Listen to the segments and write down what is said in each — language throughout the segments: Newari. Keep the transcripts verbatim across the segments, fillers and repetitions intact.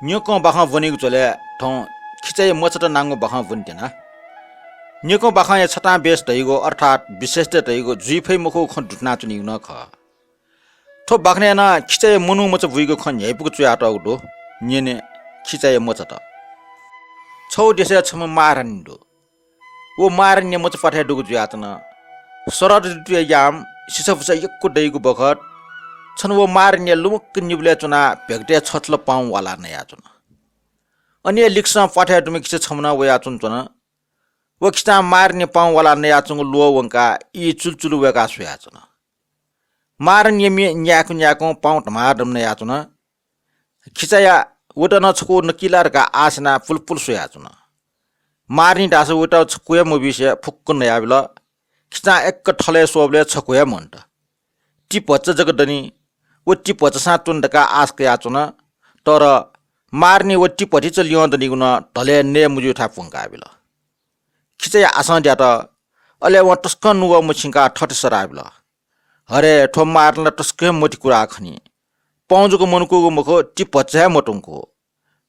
न्यंकं बाखं ब्वनीगु झ्वलय् थौं खिचाया मचात नांगु बाखं ब्वनेत्यना। न्यंकं बाखंया छतां बेस धइगु अर्थात् विशेषता धइगु जुइ फइ मखुगु खँ दुथनाच्वनीगु नं खः। थ्व बाखनय् नं खिचाया मनू मचा बुइगु खँ न्ह्याइपुक च्वयातःगु दु। न्यने खिचाया मचात। छगू देशय् छम्ह महारानी दु। व महारानीया मचा प्वाथय् दुगु जुयाच्वन। शरद ऋतुया याम, सिसाफुसा यक्व दइगु बखत छन्हु व महारानीया लुमक्क निबलय् च्वनाः भेगतय् छथल पाउँ वालाः नयाच्वन। अन हे लिक्सं प्वाथय् दुम्ह खिचा छम्ह नं वयाच्वंच्वन। व खिचां महारानीया पाउँ वालाः नयाच्वंगु ल्वः वंकाः ई चुलुचुलु वय्काः स्वयाच्वन। महारानीया म्ये न्याय्कं न्याय्कं पाउँ धमाधम नयाच्वन। खिचाया वइत नं छकू नकी ला धकाः आश यानाः पुलपुल स्वयाच्वन। महारानी धाःसा वइत छकू हे मबीसे फुक्क नयाबिल। खिचां यक्व थलय् स्वःबलय् छकू हे मन्त। ति भचा जक दनि। व ति भचासां त्वने धकाः आश कयाच्वन। तर महारानी व ति भतिचा ल्यं दनिगु नं धलय् नये मज्यूथाय् प्वंकाबिल। खिचाया आशं द्यात। अले वं तसकं नुगः मछिंकाः थथे सराबिल, हरे, थ्व महारानी ला तसकं हे मतिकुराः खनी। पाउँ जक मनकूगु मखु, ति भचा हे मत्वंकू।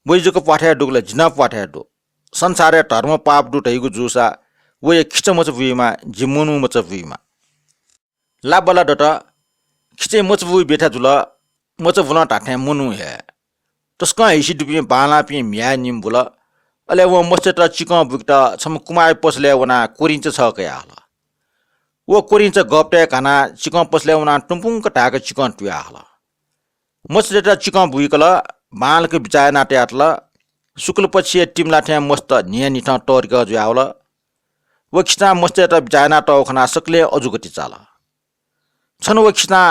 वइ जक प्वाथय् दुगु ला जि नं प्वाथय् दु। संसारय् धर्म पाप दु धइगु जूसा वया खिचा मचा बुइमा, जि मनू मचा बुइमा। लाब्बा ला दत। खिचाया मचा बुइ बेथा जुल। मचा बुलं धात्थें मनू हे। तसकं हिसि दुपिं बांलाःपिं म्ह्याय् निम्ह बुल। अले वं मस्तय्त चिकं बुकेत छम्ह कुमाःया पसलय् वनाः कोरिंचा छगः कयाहल। व कोरिंचा गःपतय् घानाः चिकं पसलय् वनाः तुंपुंक धाय्क चिकं तुयाहल। मस्तय्त चिकं बुइकल। बांलाक बिचाः यानाः तयातल। शुक्लपक्षया तिमिला थें मस्त न्हियान्हिथं तःधिकः जुयावल। व खिचां मस्तय्त बिचाः यानातःगु खनाः सकलें अजूगति चाल। छन्हु व खिचां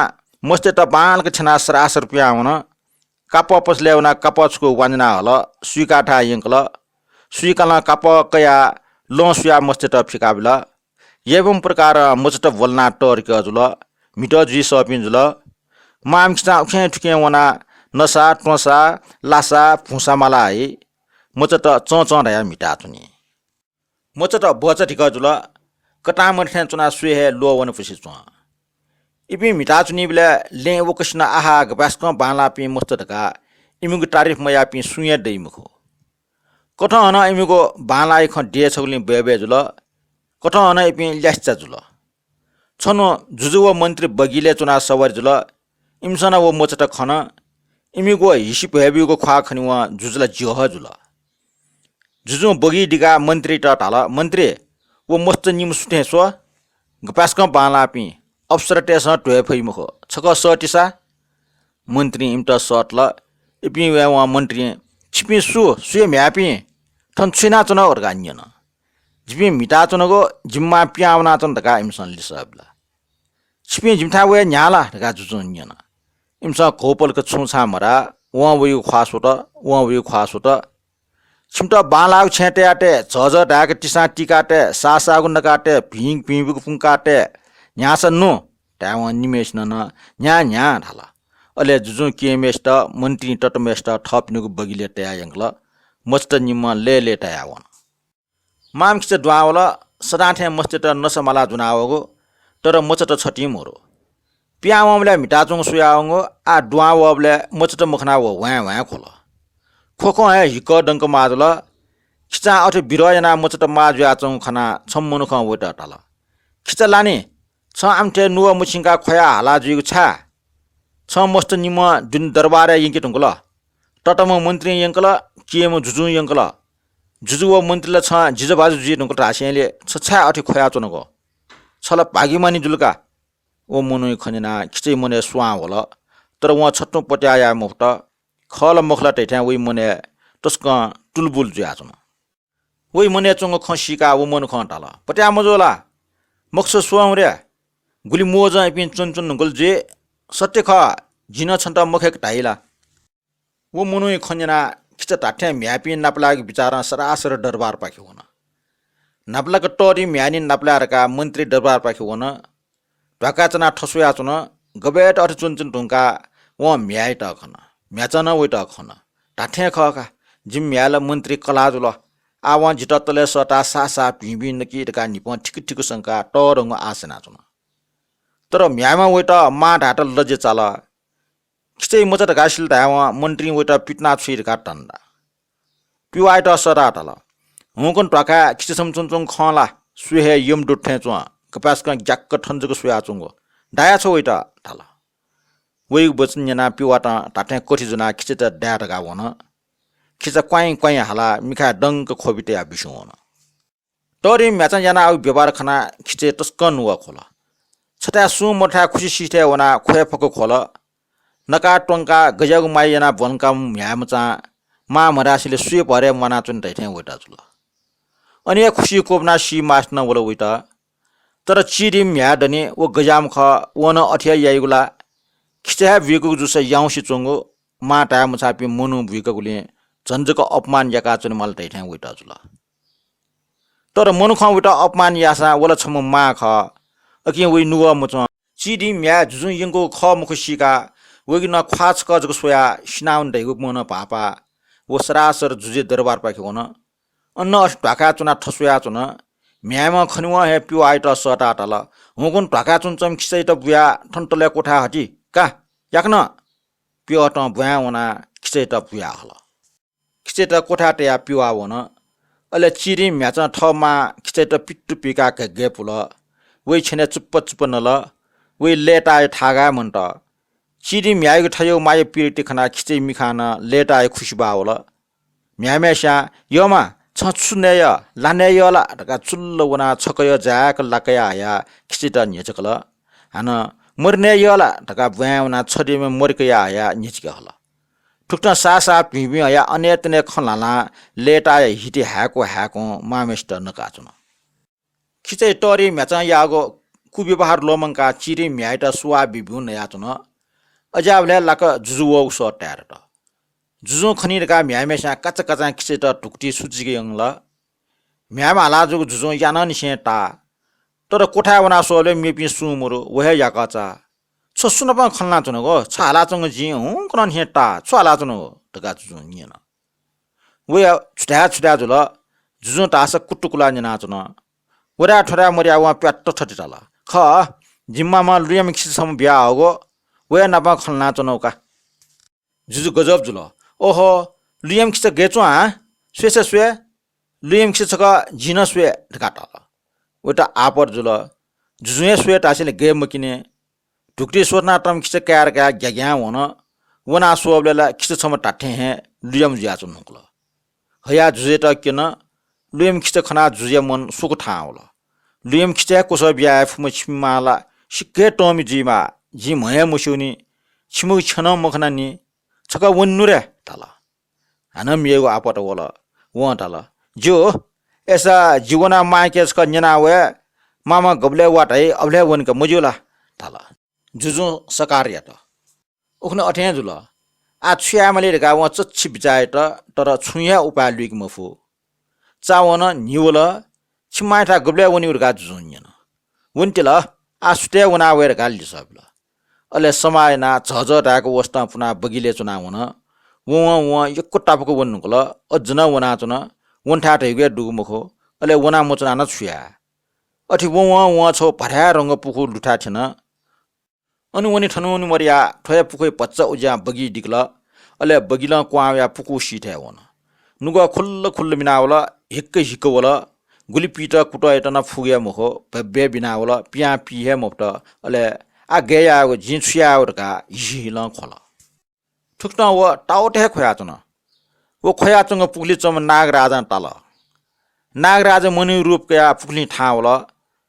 मस्तय्त बांलाक थ्यनाः सरासर पिहां वन। कापः पसलय् वनाः कापः छकू वांज्यानाः हल। सुइकाः थाय् यंकल। सुइकालं कापः कयाः लं सुयाः मस्तय्त फिकाबिल। एवं प्रकारं मचात ब्वलनाः तःधिकः जुल। म्हितः जुइ सःपिं जुल। मांम्ह खिचां उखें थुखें वनाः नसा, त्वंसा, लासा, भुंसा मालाः हइ। मचात चंचं धयाः म्हिताच्वनी। मचात ब्वचाधिकः जुल। कतांमदु थें च्वनाः स्वये हे ल्वः वनापुसे च्वं। इपिं म्हिताच्वनीबलय् लँय् वकसिनं आहा गपाय्सकं बांलाःपिं मस्त धकाः इमिगु तारिफ मयाःपिं सुं हे दइ मखु। कथं हनं इमिगु बांलाःया खँ देय् छगुलिं बय्बय् जुल। कथं हनं इपिं ल्यासेचा जुल। छन्हु जुजु व मन्त्री बगिलय् च्वनाः सवारी जुल। इमिसं नं व मचात खन। इमिगु हिसि भ्वय् ब्यूगु ख्वाः खनेवं जुजु ला ज्यू हे जुल। जुजुं बगी दिकाः मन्त्रीत धाल, मन्त्री, व मस्त निम्ह सु थें स्व? गपाय्सकं बांलाःपिं, अप्सरातय्सं ध्वये फइ मखु। छकः सःतिसा। मन्त्रीं इमित सःतल। इपिं वयेवं मन्त्रीं, छिपिं सु, सुया म्ह्याय्पिं? थन छु यानाच्वनागु धकाः न्यन। जिपिं म्हिताच्वनागु, जिमि मां पिहां वनाच्वन धकाः इमिसं लिसः बिल। छिपिं जिमिथाय् वये न्ह्याः ला धकाः जुजुं न्यन। इमिसं घौपलक छुं छां मधाः। वं वइगु ख्वाः स्वत, वं वइगु ख्वाः स्वत। छिमित बांलाःगु छेँय् तयातये, झःझः धाय्क तिसां तिकातये, साःसाःगु नकातये, भिंभिंगु पुंकातये, न्ह्याःसा नु धायेवं निम्हय्सिनं नं न्ह्याः न्ह्याः धाल। अले जुजुं केहेँम्हय्सित, मन्त्रीं तताम्हय्सित थःपिनिगु बगिलय् तयाः यंकल। मचात निम्हं लय्‌लय्‌ताया वन। मांम्ह खिचा दुहां वल। सदां थें मस्तय्त नसा मालाः ज्वनावःगु, तर मचात छतिं मरु। पिहां वंबलय् म्हिताच्वंगु स्वयावंगु, आः दुहां वःबलय् मचात मखनाः व ह्वाँय् ह्वाँय् ख्वल। ख्वखं हे हिक्क दंक माः जुल। खिचां अथे बिरह यानाः मचात माः जुयाच्वंगु खनाः छम्ह मनुखं वइत धाल, खिचा ला नि, छं आमथे नुगः मछिंकाः ख्वयाः हाला जुइगु छाय्? छं मस्त निम्हं दुने दरबारय् यंके धुंकल। तताम्ह मन्त्रीं यंकल, केहेँम्ह जुजुं यंकल। जुजु व मन्त्री ला छं जिजु भाजु जुइ धुंकल धासेंलि छ छाय् अथे ख्वयाच्वनागु? छ ला भाग्यमानी जुल का। व मनूया खँ न्यनाः खिचाया मनय् स्वां वल, तर वं छत्तुं पत्याः याये मफुत। खः ला मखु ला धइथें वइ मनय् तसकं तुलबुल जुयाच्वन। वइ मनय् च्वंगु खँ सीकाः व मनुखं धाल, पत्याः मजू ला? मखुसा स्वं रे। गुलि मोजं इपिं च्वनाच्वन धुंकल जुइ। सत्य खः, जिं नं छन्त मखय्क धाइ ला? व मनूया खँ न्यनाः खिचा धात्थें म्ह्याय्पिं नापलायेगु बिचारं सरासर दरबारपाखे वन। न्हापालाक तःधि म्ह्याय्नि नापलाये धकाः मन्त्री दरबारपाखे वन। ध्वाकाय् च्वनाः थस्वयाच्वन। गबय्त अथे च्वनाच्वन धुंकाः वं म्ह्याय्‌यात खन। म्ह्याय्‌चां नं वइत खन। धात्थें खः का, जिमि म्ह्याय् ला मन्त्री कलाः जुल। आः वं जितः तलय् सःताः साः साः भिंभिं नकी धकाः न्हिपं थिकु थिकु संकाः तःधंगु आश यानाच्वन। तर म्ह्याय्‌म्हं वइत मां धायेत लज्या चाल। खिचय् मचा धकाः सिल धायेवं मन्त्रीं वइत पितिना छुइ धकाः धन्दा। पिवायात सःताः धाल, हुंकन ध्वाखाय् खिचय् छम्ह च्वंच्वंगु खं ला? स्वये हे यमदूत थें च्वं, गपाय्सकं ग्याक्क थन जक स्वयाच्वंगु। दाया छ वइत धाल। वइगु वचन न्यनाः पिवातं धात्थें कथि ज्वनाः खिचय्त दाये धकाः वन। खिचा क्वाइँ क्वाइँ हालाः मिखाय् दंक ख्वबि तयाः बिस्युं वन। तःधिं म्ह्याय्चां यानाः व व्यवहार खनाः खिचय् तसकं नुगः ख्वल। छथाय् सुं मदुथाय् खुसि सिथय् वनाः ख्वये फक ख्वल। नकाः त्वंकाः गज्याःगु माया यानाः ब्वंकाम्ह म्ह्याय्मचां मां मधासेंलि स्वये भरय् म्वानाच्वने धइथें वइत जुल। अन हे खुसि क्वब्वनाः सी मास्ति नं वल वइत। तर चिधिम्ह म्ह्याय् दनि, व गज्याःम्ह खः, वं नं अथे हे याइगु ला? खिचय् हे बुइकूगु जूसा याउँसे च्वंगु, मां धाये मछाःपिं मनू बुइकूगुलिं झन जक अपमान याकाच्वनेमाल धइथें वइत जुल। तर मनुखं वइत अपमान याःसां व ला छम्ह मां खः, अकिं वइ नुगः मच्वं। चिधिम्ह म्ह्याय् जुजुं यंकूगु खः मखु सीकाः वइगु नं ख्वाः छकः जक स्वयाः सिनावन धइगु मनं भाःपाः व सरासर जुजुया दरबारपाखे वन। अन अथे ध्वाखाय् च्वनाः थस्वयाच्वन। म्ह्याय्म्हं खनेवं हे पिवायात सःताः धाल, हुंकन ध्वाखाय् च्वंच्वंम्ह खिचय्त बुयाः थन तलय् क्वथाय् हति का, याकनं। पिवातं ब्वाँय् वनाः खिचय्त बुयाः हल। खिचय्त क्वथाय् तयाः पिवाः वन। अले चिधिम्ह म्ह्याय्चां थः मां खिचय्त पित्तु पिकाः घय्घय् पुल। वइ छ्यनय् चुप्प चुप्प नल। वइ लय्ताया थाय् मन्त। चिधिम्ह म्ह्याय्यागु थज्याःगु माया पिरिति खनाः खिचय् मिखां नं लय्ताया खुसि बाः वल। म्ह्याय्म्हय्स्यां, यःमां, छं छु नये यः, ला नये यः ला धकाः चुल्ल वनाः छकः जाय्क लाकया हयाः खिचय्त न्ह्यचिकल। हानं, मरि नये यः ला धकाः ब्वाँय् वनाः छदेमय् मरि कया हयाः न्ह्यचिके हल। थुकथं साः साः भिं भिं हयाः अनय्तनय् खँ ल्हालां लय्ताया हिति हाय्कू हाय्कूं मांम्हय्सित नकाच्वन। खिचय् तःधिं म्ह्याय्चां याःगु कुव्यवहार ल्वःमंकाः चिधिम्ह म्ह्याय्यात सुवाः बिब्यूगु नयाच्वन। अज्याःबलय् लाक जुजु वःगु सः ताये दत। जुजुं खनी धकाः म्ह्याय्म्हय्स्यां काचाकाचां खिचय्त धुकुतिइ सुचिके यंकल। म्ह्याय्म्ह हालाः जूगु जुजुं यानानिसें ताः। तर क्वथाय् वनाः स्वःबलय् मेपिं सुं मदु, व हे याकःचा। छ सुनापं खँ ल्हानाच्वनागु? छ हालाच्वंगु जिं हुंकनं निसें ताः। छु हालाच्वनागु? धकाः जुजुं न्यन। वया छु धाये छु धाये जुल। जुजुं धाःसा कुतुकुलाः न्यनाच्वन। व धाये थ्व धाये मदयावं प्याट्ट थथे धाल, खः, जिमि मामं लुयाम्ह खिचा छम्ह बियाहःगु, वया नाप खँ ल्हानाच्वनागु का। जुजु गजब जुल। ओहो, लुयाम्ह खिचा गय् च्वं आ? स्वये सा स्वये। लुयाम्ह खिचा छकः जिं नं स्वये धकाः धाल। वयात आपत जुल। जुजुं हे स्वये धासेंलि गय् मक्यने। धुकुतिइ स्वथनातःम्ह खिचा काये धकाः ग्याग्यां वन। वनाः स्वःबलय् ला खिचा छम्ह धात्थें हे लुयाम्ह जुयाच्वंगु खः। हयाः जुजुयात क्यन। लुयाम्ह खिचा खनाः जुजुया मन सुकथां वल। लुयाम्ह खिचाय् क्वसः बिया हे फुम्ह छिमि मां ला सिक्क हे तःमि जुइमाः, जिं म्हं हे मस्यूनि, छिमिगु छ्यं नं मखनानि, छकः वनेनु रे धाल। हानं मेगु आपत वल। वं धाल, ज्यू, अय्सा जि वनाः मांयाके छकः न्यना वये, मामं गबलय् वा धाइ, अबलय् वनेका मज्यू ला धाल। जुजुं सकार यात। उखुन्हु अथें जुल। आः छु यायेमाली धकाः वं चच्छि बिचाः यात, तर छुं हे उपाय लुइके मफु। चावं नं न्हि वल। छिमि मांयाथाय् गबलय् वनेगु धकाः जुजुं न्यन। वनेत्यल, आः सुथय् वना वये धकाः लिसः बिल। अले समाः यानाः झःझः धाय्क वसतं पुनाः बगिलय् च्वनाः वन। वं वं यक्व तापाक वने धुंकल। अज्ज नं वनाच्वन। वनेथाय् धइगु हे दुगु मखु। अले वनाः मच्वनाः नं छु याये? अथे वं वं वं छगू भाथाय् रंग पुखू लुथाय् थ्यन। अन वने थन वने मदयाः थ्व हे पुखूया भचा उज्यां बगि दिकल। अले बगिलं क्वहां वयाः पुखू सिथय् वन। नुगः खुल्ल खुल्ल मिनावल, हिक्क हिक्क वल। गुलि पीत कुतः यात नं फुगु हे मखु, भय्भय् बिनावल, पियां पी हे मफुत। अले आः गय् यायेगु, जिं छु यायेगु धकाः हिसिहिलं ख्वल। थुकथं व तावत हे ख्वयाच्वन। व ख्वयाच्वंगु पुखुलिइ च्वंम्ह नागराजं ताल। नागराजं मनूया रूप कयाः पुखुलिं थाहां वल।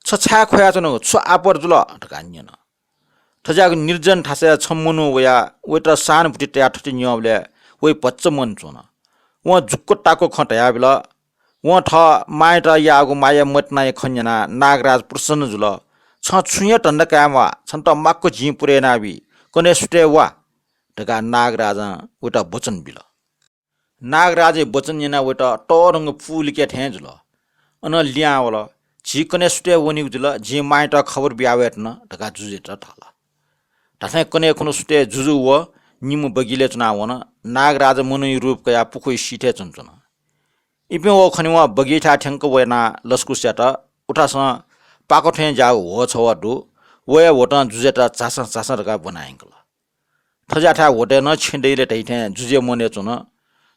छ छाय् ख्वयाच्वनागु, छु आपत जुल धकाः न्यन। थज्याःगु निर्जन थासय् छम्ह मनू वयाः वयात सहानुभूति तयाः थथे न्यंबलय् वया भचा मन च्वन। वं जुक्क ताक्क खँ धयाबिल। वं थः मांयात याःगु माया मतिनाया खँ न्यनाः नागराज प्रसन्न जुल। छं छुं हे धन्दा काये म्वाः, छन्त माक्व जिं पुरय् यानाबी, कन्हय् सुथय् वा धकाः नागराजं वयात वचन बिल। नागराजया वचन न्यनाः वयात तःधंगु पू लिके थें जुल। अनं लिहां वल। झी कन्हय् सुथय् वनीगु जुल, जिं मांयात खबर बिया वये धुन धकाः जुजुयात धाल। धात्थें कन्हय् खुन्हु सुथय् जुजु व निम्ह बगिलय् च्वनाः वन। नागराज मनूया रूप कयाः पुखूया सिथय् च्वनाच्वन। इपिं व खनेवं बगिथाय् थ्यंक वनाः लसकुस यात। उथासं पाको थें ज्याःगु ह्वः छवः दु। व हे ह्वतं जुजुयात झासँ झासँ धकाः ब्वना यंकल। थज्याःथाय् ह्वःतय् नं छेँ दइ ले धइथें जुजुया मनय् च्वन।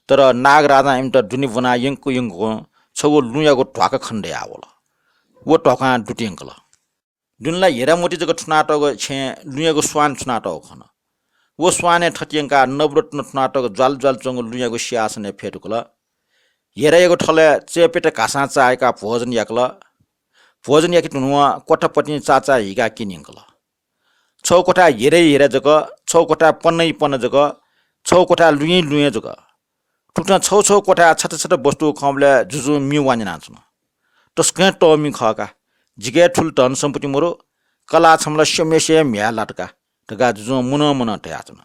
तर नागराजां इमित दुने ब्वना यंक यंकं छगू लुँयागु ध्वाखा खनेदयावल। व ध्वाखां दुत्यंकल। दुने ला हिरामोती जक थुनातःगु छेँय् लुँयागु स्वान थुनातःगु खन। व स्वानय् थत्यंकाः नवरत्न थुनातःगु ज्वाल ज्वाल च्वंगु लुँयागु सिंहासनय् फ्यतुकल। हिरायागु थलय् चय्‌प्यत घासां चाःहिकाः भोजन याकल। भोजन याके धुनुवं क्वथापतिं चाचाः हिकाः क्यनेयंकल। छगू क्वथाय् हिरै हिरा जक, छगू क्वथाय् पन्नै पन्ना जक, छगू क्वथाय् लुँयै लुँया जक। थुकथं छगू छगू क्वथाय् छता छता वस्तु खंबलय् जुजुं म्ये वान्यनाच्वन। तसकं तःमि खः का। जिके थुलि धन सम्पत्ति मरु, कलाः छम्ह ला स्यम्हय्‌सिया म्ह्याय् लात का धकाः जुजुं मनं मनं धयाच्वन।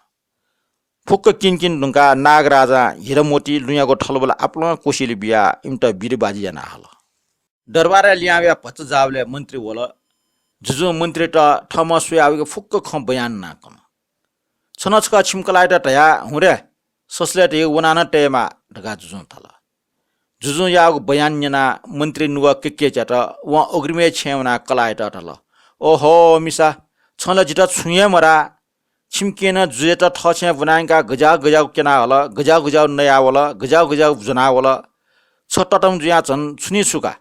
फुक्क क्यने क्यने धुंकाः नागराजां हिरामोती लुँयागु थलबल आपालं कोसेली बियाः इमित बिरिबाजी याना हल। दरबारय् लिहां वयाः भचा जाःबलय् मन्त्री वल। जुजुं मन्त्रीत थःम्हं स्वयाः वइगु फुक्क खँ बयान यानाः कन। छनं छकः छिमि कलाःयात धया हुँ रे, ससलय् धइगु वनाः नं तयेमाः धकाः जुजुं धाल। जुजुं याःगु बयान न्यनाः मन्त्री नुगः केकेच्यात। वं अग्रिमय् छेँय् वनाः कलाःयात धाल, ओहो मिसा, छं ला जितः छुं हे मधाः। छिमि केहेँनं जुजुयात थःछेँय् ब्वनायंकाः गज्याःगु गज्याःगु क्यनाहल, गज्याःगु गज्याःगु नयावल, गज्याःगु गज्याःगु ज्वनावल। छ ततम जुयाः झन छुनी छु का।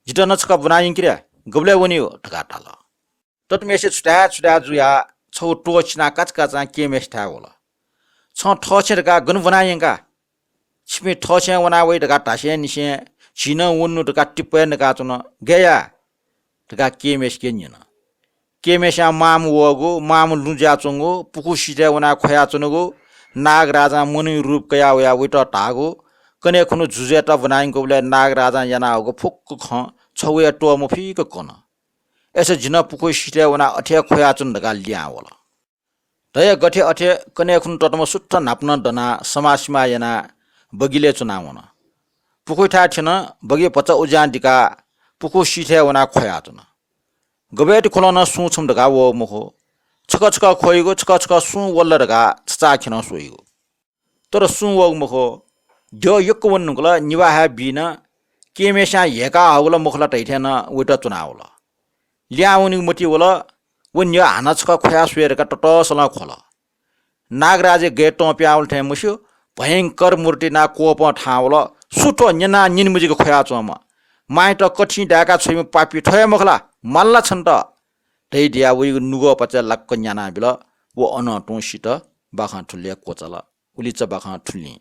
जितः नं छकः ब्वनायंकि रे, गबलय् वनेगु धकाः धाल। ततम्हेसे छुथाय् छुथाय् जुयाः छगू त्वःछिनाः काचाकाचां केहेँम्हेसिथाय् वल। छं थःछेँ धकाः गन ब्वनायंका? छिपिं थःछेँय् वना वइ धकाः धासेंनिसें झी नं वनेनु धकाः तिप्पय् नकाच्वन। गय् याये धकाः केहेँम्हेसिके न्यन। केहेँम्हेस्यां मांम्ह वःगु, मांम्ह लुँ जुयाच्वंगु, पुखू सिथय् वनाः ख्वयाच्वनागु, नागराजां मनूया रूप कयाः वयाः वइत धाःगु, कन्हय् खुन्हु जुजुयात ब्वनायंकूबलय् नागराजां यानाहःगु फुक्क खँ छगू हे त्वःमफिक कन। अय्‌सा जि नं पुखू सिथय् वनाः अथे हे ख्वयाच्वना धकाः लिहां वल। धया गथे अथे कन्हय् खुन्हु ततम्ह सुथ न्हापा नं दनाः समाः सिमाः यानाः बगिलय् च्वनावन। पुखूयाथाय् थ्यन। बगि भचा उज्यां दिकाः पुखू सिथय् वनाः ख्वयाच्वन। गबय् ति ख्वलं नं सुं छम्ह धकाः वःगु मखु। छकः छकः ख्वइगु, छकः छकः सुं वल धकाः छचाःखेलं स्वइगु। तर सुं वःगु मखु। द्यः यक्व वने धुंकल। निभाः हे बी नं। केहेँम्हेस्यां ह्यय्‌काहःगु ला मखु ला धइथें नं वइत च्वनावल। लिहां वनेगु मतिइ वल। व न्यः हानं छकः ख्वया स्वये धकाः ततःसलं ख्वल। नागराजया गय् तं पिहां वल थें मस्यू, भयंकर मूर्ति यानाः क्वपं थाहां वल। सु थ्व न्यनाः न्यने मजिक ख्वयाच्वंम्ह? मांयात कथिं दाय्‌का छ्वइम्ह पापी थ्व हे मखु ला? माल ला छन्त? धयादियाः वइगु नुगः पाचय् लाक्क न्यानाबिल। व अनं तुं सित। बाखं थुलि हे क्वचाल। उलिचा बाखं थुलिं।